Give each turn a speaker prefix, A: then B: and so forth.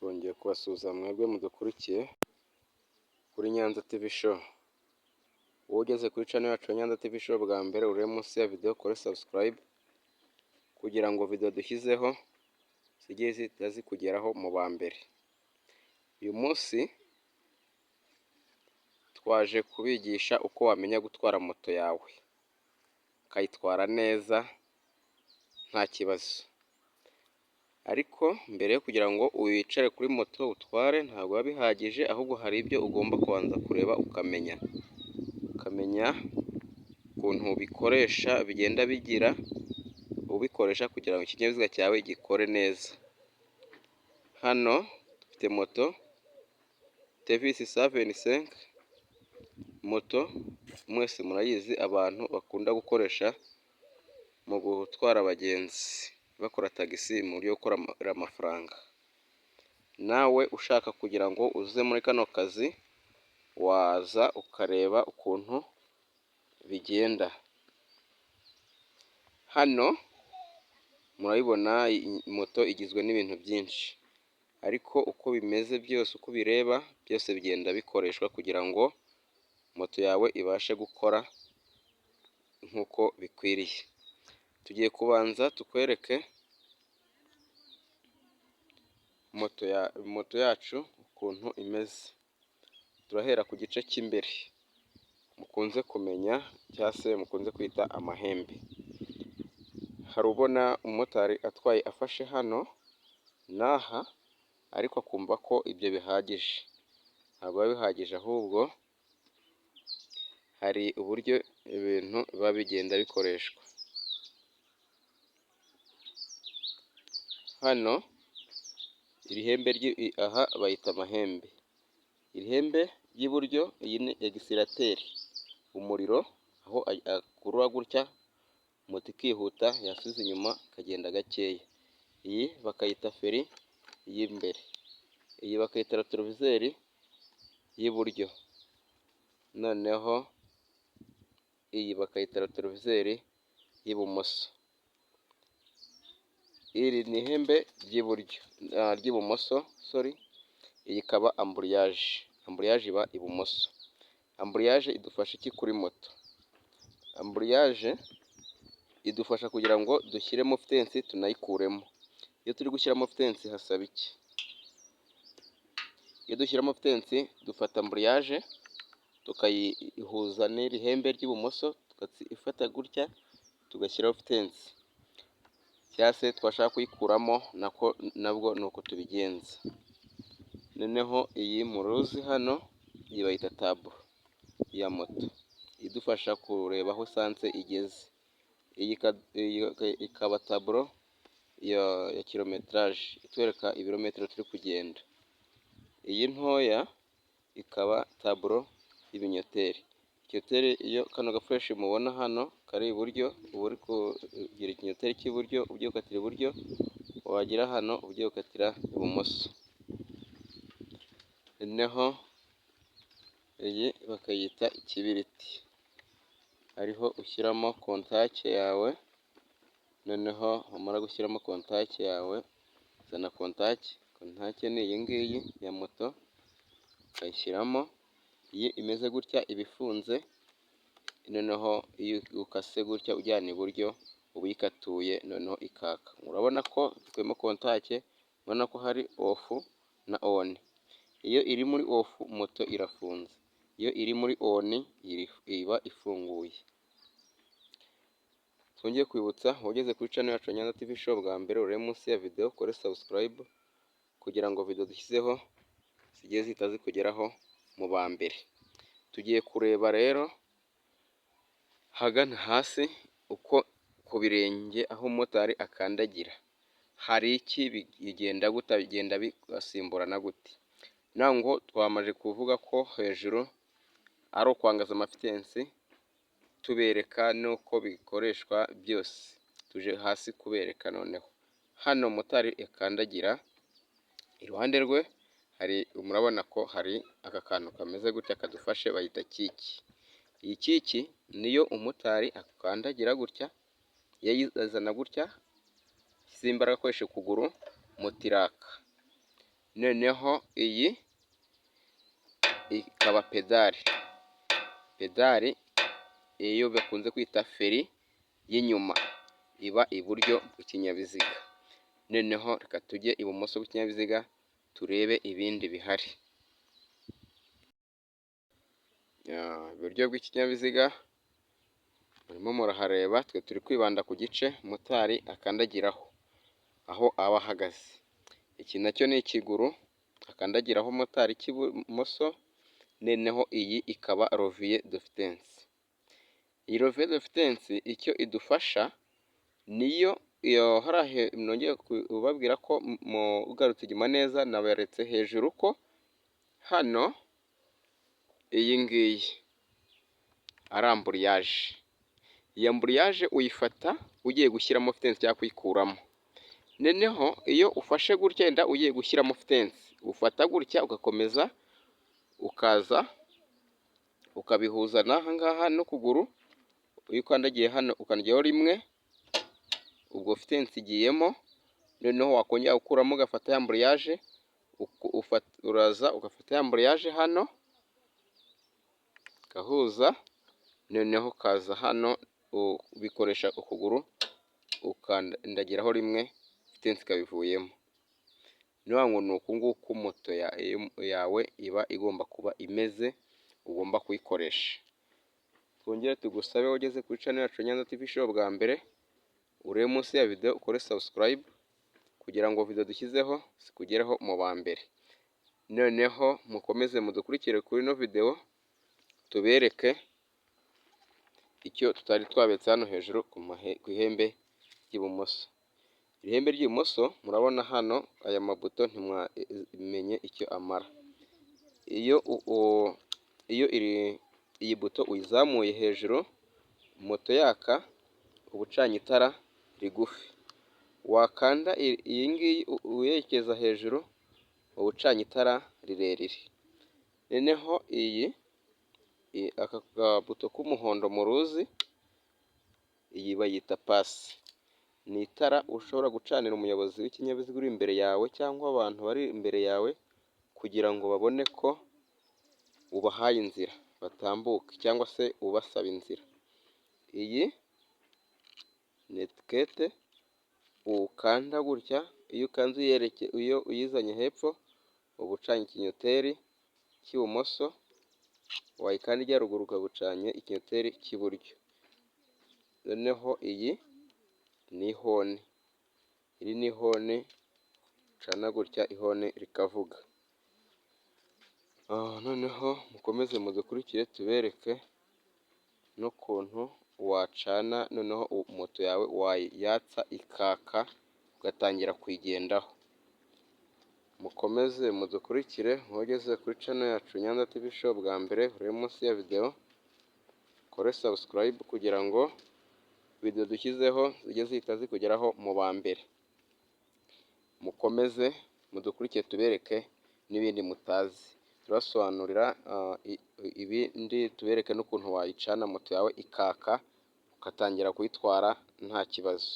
A: Twongeye kubasuhuza mwebwe mudukurikiye kuri Nyanza TV Show. Wowe ugeze kuri channel yacu ya Nyanza TV Show bwa mbere, urebe munsi ya video ukore subscribe kugira ngo video dushyizeho zijye zihita zikugeraho mu ba mbere. Uyu munsi twaje kubigisha uko wamenya gutwara moto yawe, ukayitwara neza nta kibazo. Ariko mbere yo kugira ngo wicare kuri moto utware, ntabwo biba bihagije, ahubwo hari ibyo ugomba kubanza kureba ukamenya ukuntu ubikoresha, bigenda bigira ubikoresha kugira ngo ikinyabiziga cyawe gikore neza. Hano dufite moto TVS cent vingt-cinq, moto mwese murayizi, abantu bakunda gukoresha mu gutwara abagenzi bakora tagisi mu buryo bwo gukorera amafaranga. Nawe ushaka kugira ngo uze muri kano kazi, waza ukareba ukuntu bigenda. Hano murabibona, moto igizwe n'ibintu byinshi, ariko uko bimeze byose, uko ubireba byose bigenda bikoreshwa kugira ngo moto yawe ibashe gukora nk'uko bikwiriye. Tugiye kubanza tukwereke moto yacu ukuntu imeze. Turahera ku gice cy'imbere mukunze kumenya cyangwa se mukunze kwita amahembe. Hari ubona umumotari atwaye afashe hano n'aha, ariko akumva ko ibyo bihagije. Ntabwo biba bihagije, ahubwo hari uburyo ibintu biba bigenda bikoreshwa. Hano iri hembe, aha bayita amahembe. Iri hembe ry'iburyo, iyi ni accélérateur, umuriro, aho akurura gutya moto ikihuta, yasubiza inyuma ikagenda gakeya. Iyi bakayita feri y'imbere, iyi bakayita rétroviseur y'iburyo, noneho iyi bakayita rétroviseur y'ibumoso. Iri ni ihembe ry'iburyo, ry'ibumoso, sorry, iyi ikaba embrayage. Embrayage iba ibumoso. Embrayage idufasha iki kuri moto? Embrayage idufasha kugira ngo dushyiremo vitesse, tunayikuremo. Iyo turi gushyiramo vitesse hasaba iki? Iyo dushyiramo vitesse dufata embrayage tukayihuza n'iri hembe ry'ibumoso, tukayifata gutya tugashyiraho vitesse, cyangwa se twashaka kuyikuramo nako nabwo ni uko tubigenza. Noneho iyi muruzi hano, iyi bayita tableau ya moto, idufasha kureba aho essence igeze. Iyi ikaba tableau ya kilométrage, itwereka ibirometero turi kugenda. Iyi ntoya ikaba tableau y'ibinyoteri. Ikinyoteri, iyo kano gaflèche mubona hano kari iburyo, uba uri kugira ikinyoteri cy'iburyo ugiye gukatira iburyo, wagera hano ugiye gukatira ibumoso. Noneho iyi bakayita ikibiriti, ariho ushyiramo contact yawe, noneho wamara gushyiramo contact yawe, uzana contact, contact ni iyi ngiyi ya moto, ukayishyiramo, iyo imeze gutya iba ifunze, noneho iyo ukase gutya ujyana iburyo uba uyikatuye, noneho ikaka. Urabona ko dukuyemo contact, urabona ko hari off na on. Iyo iri muri off moto irafunze, iyo iri muri on iba ifunguye. Twongeye kwibutsa, ugeze kuri channel yacu ya Nyanza TV Show bwa mbere, urebe munsi ya video ukore subscribe kugira ngo video dushyizeho zijye zihita zikugeraho mu ba mbere. Tugiye kureba rero hagana hasi uko ku birenge aho umumotari akandagira hari iki, bigenda gute, bigenda bisimburana gute? Ngo twamaze kuvuga ko hejuru ari ukwangaza amavitesi, tubereka n'uko bikoreshwa byose. Tuje hasi kubereka noneho. Hano motari akandagira, iruhande rwe hari, murabona ko hari aka kantu kameze gutya kadufashe, bayita kick. Iyi kick niyo umumotari akandagira gutya, iyo ayizana gutya ashyizeho imbaraga akoresheje ukuguru, moto iraka. Noneho iyi ikaba pédale. Pédale iyo bakunze kwita feri y'inyuma, iba iburyo bw'ikinyabiziga. Noneho reka tujye ibumoso bw'ikinyabiziga turebe ibindi bihari. Iburyo bw'ikinyabiziga murimo murahareba, twe turi kwibanda ku gice motari akandagiraho aho aba ahagaze. Iki nacyo ni ikiguru akandagiraho motari cy'ibumoso, noneho iyi ikaba levier de vitesse. Iyi levier de vitesse icyo idufasha niyo hariya, nongeye kubabwira ko ugarutse inyuma neza naberetse hejuru ko hano iyi ngiyi ari embrayage. Iyi embrayage uyifata ugiye gushyiramo vitesse cyangwa kuyikuramo. Noneho iyo ufashe gutya, wenda ugiye gushyiramo vitesse, ufata gutya ugakomeza ukaza ukabihuza n'aha ngaha n'ukuguru. Iyo ukandagiye hano, ukandagiraho rimwe, ubwo vitesse igiyemo. Noneho wakongera gukuramo ugafata ya embrayage, uraza ugafata ya embrayage hano ugahuza, noneho ukaza hano ubikoresha ukuguru ukandagiraho rimwe, vitesse ikaba ivuyemo. Ni ukuvuga ngo ni uku nguku moto yawe iba igomba kuba imeze, ugomba kuyikoresha. Twongere tugusabe, ugeze kuri channel yacu Nyanza TV Show bwa mbere, urebe munsi ya video ukore subscribe kugira ngo video dushyizeho zikugereho mu ba mbere. Noneho mukomeze mudukurikire kuri ino video, tubereke icyo tutari twabetse hano hejuru ku ihembe ry'ibumoso. Ihembe ry'ibumoso murabona hano aya mabuto, ntimwamenye icyo amara. Iyo iyi buto uyizamuye hejuru, moto yaka, uba ucanye itara rigufi. Wakanda iyi ngiyi uyerekeza hejuru, uba ucanye itara rirerire. Noneho iyi, aka kabuto k'umuhondo muruzi, iyi bayita passe. Ni itara ushobora gucanira umuyobozi w'ikinyabiziga uri imbere yawe cyangwa abantu bari imbere yawe, kugira ngo babone ko ubahaye inzira batambuke, cyangwa se ubasaba inzira. Iyi ni étiquette ukanda gutya. Iyo ukanze, iyo uyizanye hepfo, uba ucanye ikinyoteri cy'ibumoso, wayikanda ijya ruguru ukaba ucanye ikinyoteri cy'iburyo. Noneho iyi ni ihoni, iri ni ihoni ucana gutya, ihoni rikavuga. Noneho mukomeze mudukurikire tubereke n'ukuntu wacana, noneho moto yawe wayatsa ikaka ugatangira kuyigendaho. Mukomeze mudukurikire. Ugeze kuri channel yacu Nyanza TV Show bwa mbere, urebe munsi ya video ukore subscribe kugira ngo video dushyizeho zijye zihita zikugeraho mu ba mbere. Mukomeze mudukurikire tubereke n'ibindi mutazi, turabasobanurira ibindi, tubereke n'ukuntu wayicana moto yawe ikaka ugatangira kuyitwara nta kibazo.